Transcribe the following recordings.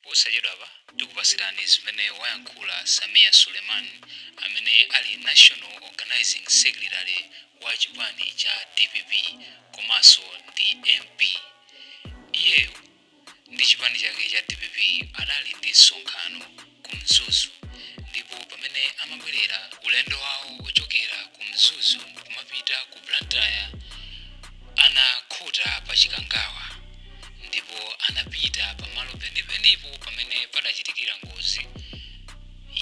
Posachedwapa tikupasirani zimene wayankhula Sameer Suleman, amene ali National Organizing Secretary wa chipani cha DPP komanso ndi MP. Iyeyo ndi chipani chake cha DPP anali ndi msonkhano ku Mzuzu, ndipo pamene amabwerera ulendo wawo ochokera ku Mzuzu kumapita ku Blantyre anakhota pa Chikangawa, ndipo anapita pamalo penipenipo pamene padachitikira ngozi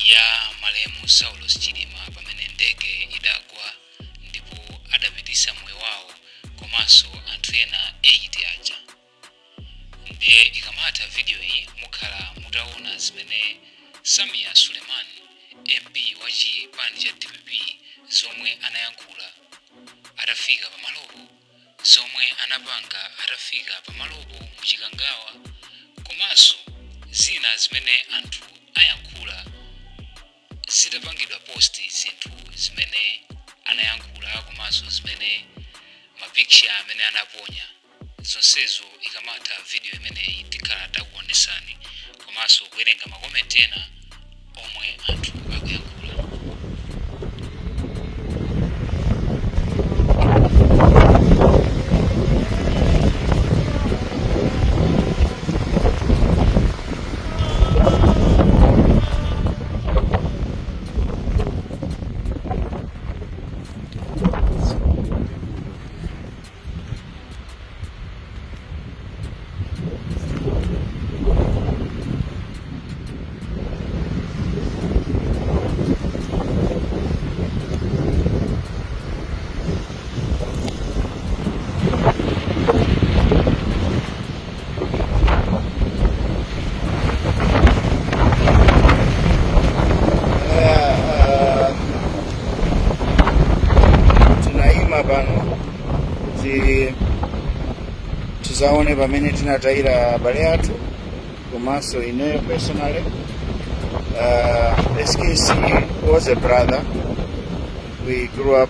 ya malemu Saulos Chilima, pamene ndege idagwa ndipo adapitisa moyo wawo komanso anthu ena 8 aja. Ndiye ikamatha video iyi mukhala mutaona zimene Sameer Suleman, MP wa chipani cha DPP, zomwe anayankhula atafika pamalopo, zomwe anapanga atafika pamalopo muchikangawa, komanso zina zimene anthu ayankhula zitapangidwa post, zinthu zimene anayankhula komanso zimene mapicture amene anaponya. Zonsezo ikamatha video imeneyi tikhala takuonesani komanso kuwerenga makomenti ena omwe anthu akuyankhula. Tinaima pano kuti tizaone pamene tinatayira abale athu, komanso ineyo personally. SKC was a brother. We grew up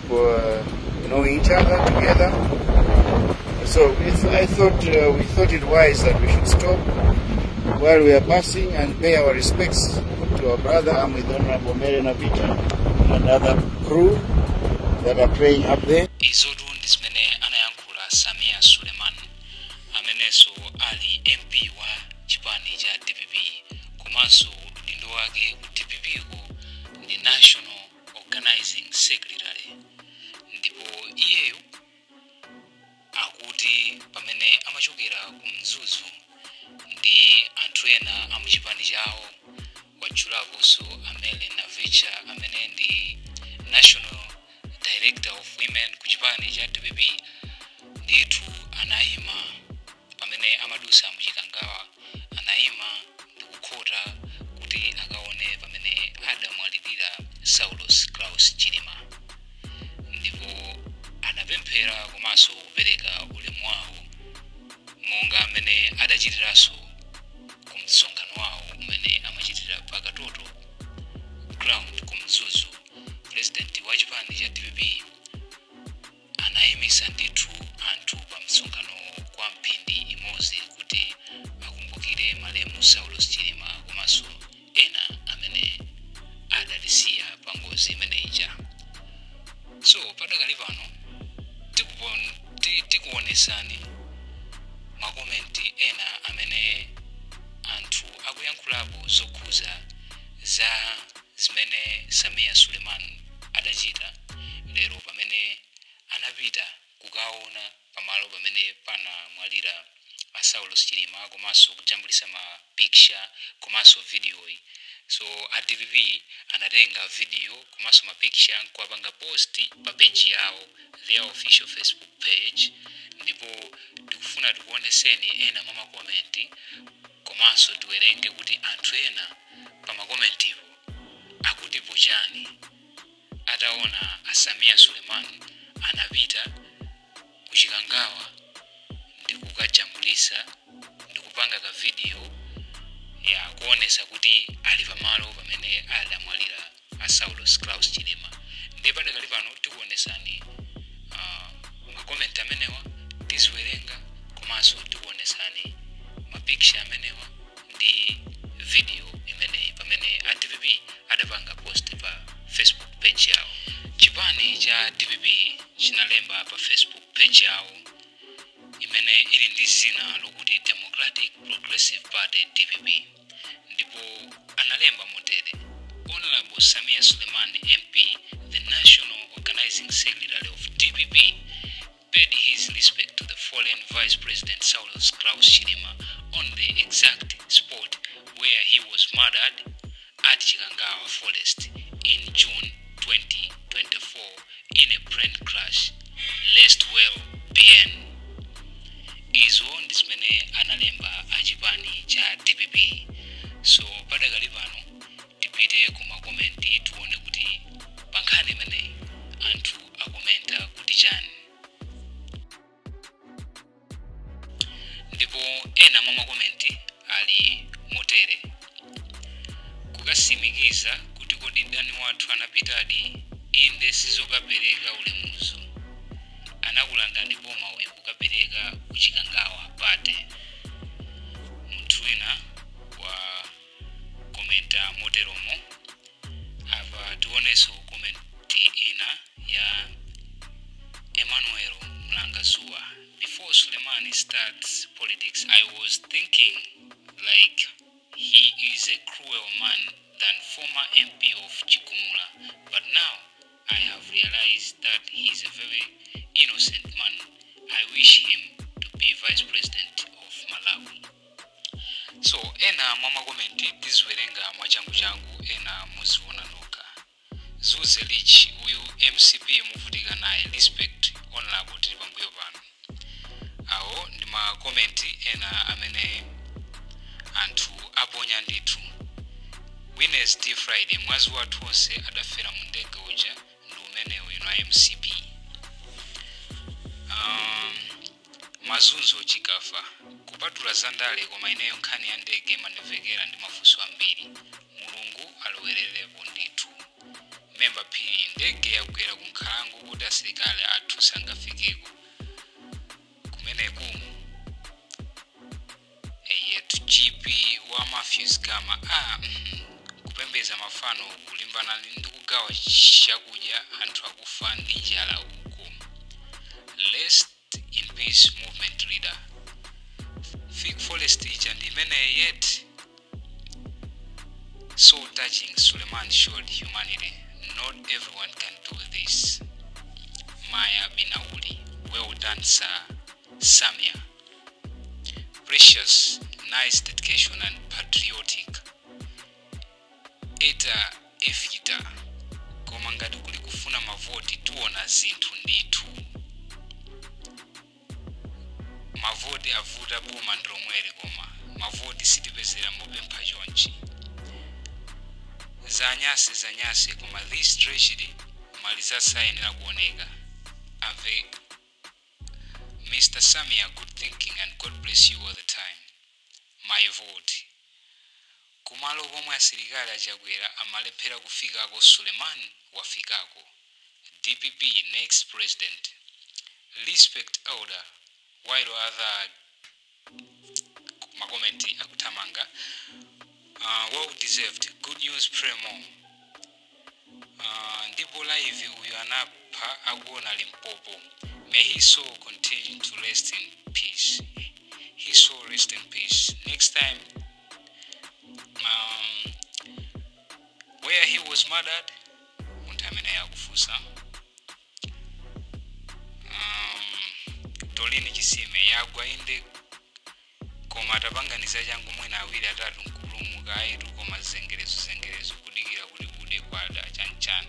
knowing each other together, so I thought we thought it wise that we should stop while we are passing and pay our respects to our brother. I'm with Honorable Mary Navicha and other crew that are praying up there. Izotu ndi zimene anayankhula Sameer Suleman, amenenso ali MP wa chipani cha DPP, komanso udindo wake ku DPP ko ndi National Organizing Secretary. Ndipo iyeyo akuti pamene amachokera ku Mzuzu ndi anthu ena amuchipani chawo, watchulaponso Amele Navicha amene ndi National Director of Women ku chipani cha DPP. Ndithu anayima pamene amadusa muchikangawa, anayima ndikukhota kuti akaone pamene adamwalirira Saulos Klaus Chilima, ndipo anapemphera komanso kupereka ulemu wawo monga amene adachitiranso ku msonkhano wawo umene amachitira pa Katoto Ground ku Mzuzu. President wa chipani cha DPP anayimisa ndithu anthu pa msonkhano kwa mphindi imodzi kuti akumbukire malemu Saulos Chilima komanso ena amene adatisiya pa ngozi imeneyi. So padakali pano tikuonesani makomenti ena amene anthu akuyankhulapo zokhuza za zimene Sameer Suleman adachita lero pamene anapita kukaona pamalo pamene panamwalira a Saulos Chilima, komanso kujambulisa ma picture komanso video iyi. So a DPP anatenga video komanso ma picture nkuwapanga post pa page yawo, their official Facebook page. Ndipo tikufuna tikuoneseni ena mwa makomenti komanso tiwerenge kuti anthu ena pa makomentipo akutipo chani ataona a Sameer Suleman anapita kuchikangawa ndikukajambulisa ndikupanga ka video ya kuonesa kuti ali pamalo pamene adamwalira a Saulos Klaus Chilima. Ndiye padakali pano tikuonesani makomenti amenewa, tiziwerenga komanso tikuonesani mapicture amenewa ndi Page yawo imene ili ndi zina lokuti Democratic Progressive Party, DPP, ndipo analemba motere: "Honorable Samia Suleiman MP, the National Organizing Secretary of DPP, paid his respect to the fallen Vice President Saulos Klaus Chilima on the exact spot where he was murdered at Chikangawa Forest in June 2024 in a plane crash. Rest well, BN." Izo ndi zimene analemba achipani cha DPP. So padakali pano tipite ku makomenti, tione kuti pa nkhani imeneyi anthu akomenta kuti chani. Ndipo ena mwa makomenti ali motere: "Kukasimikiza kuti kodi mdani wathu anapitadi? Inde, sizokapereka ulemuzo, anakulandani boma uyu, kukapereka kuchikangawa pate." Munthu wina wa komenta moteromo. Apa tionenso komenti ina ya Emmanuel Mlangazuwa: "Before Suleiman starts politics, I was thinking like he is a cruel man than former MP of Chikumula, but now I have realized that he is a very innocent man. I wish him to be vice president of Malawi." So ena mwa makomenti tiziwerenga mwachanguchangu, ena muziona nokha. Zuze Lich: "Uyu MCP muvutika naye. Respect, honorable, tili pambuyo pano." Awo ndi makomenti ena amene anthu aponya ndithu. Wednesday Friday: "Mwazi wathu onse adafera mu ndege uja ndi umenewo ino a MCP." Mazunzo Chikafa: "Kupatula zandale, koma ineyo nkhani ya ndege imandimvekera ndi mafunso ambiri. Mulungu alowererepo ndithu." Memba Phiri: "Ndege yagwera ku nkhalango kuti asilikali athu sangafikeko kumeneku." Yetu GP wa Matthews Gama: "A kupembeza mafano, kulimbana ndi kugawa chakudya, anthu akufa ndi njala uko. Rest in peace, movement leader." Fig Forest ija ndi imene yet. "So touching. Suleiman showed humanity. Not everyone can do this." Maya Binauli: "Well done, Sir Samia. Precious, nice dedication and patriotic." Eta Efita: "Koma ngati kuli kufuna mavoti, tiona zinthu ndithu. Mavoti avuta, boma ndilomweri, koma mavoti sitipezera mopempha chonchi. Zanyase zanyase, koma this tragedy mali zasayenera kuoneka." Ave Mr Samia: "Good thinking and God bless you all the time. My vote." "Kumalo komwe asilikali achakwera amalephera kufikako, Suleiman wafikako. DPP next president. Respect, elder." While other makomenti akuthamanga. "Well deserved. Good news, pray more." "Ndipo live uyu anapha akuona Limpopo. May his soul continue to rest in peace. His soul rest in peace. Next time, where he was murdered?" Munthu amene akufunsa. Tolini Chisime: "Yagwa inde, koma tapanganiza changu, mwina awiri atatu nkupulumuka ayitu, koma zengerezo zengerezo, kudikira kuti bude kwada chanichani."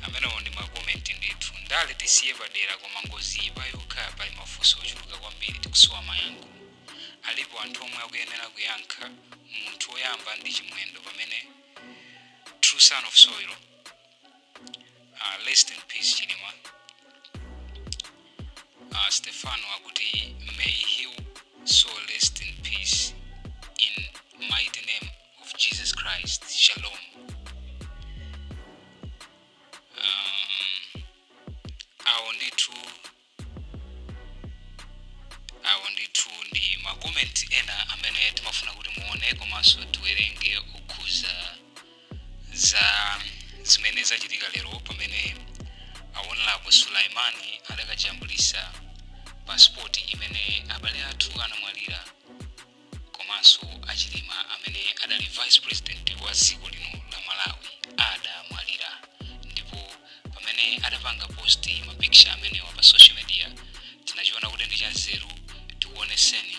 Amenewo ndi makomenti ndithu. Ndale tisiye padera, koma ngozi ipa yokha pali mafunso ochuluka kwambiri, tikusowa mayankho. Alipo anthu omwe akuyenera kuyankha. Munthu woyamba ndi Chimwendo pamene true son of soil. Rest in peace, Chilima. Stefano akuti, "May he soul rest in peace in mighty name of Jesus Christ. Shalom." Awo ndithu ndi makomenti ena amene timafuna kuti muone komanso tiwerenge okhuza za zimene zachitika lero pamene a Honorable Suleiman Suleiman adakajambulisa pasipoti imene abale athu anamwalira komanso achilima amene adali vice president wa dziko lino la Malawi adamwalira. Ndipo pamene adapanga post mapicture amenewa pa social media, tinachiona kuti ndi chanzeru tikuoneseni.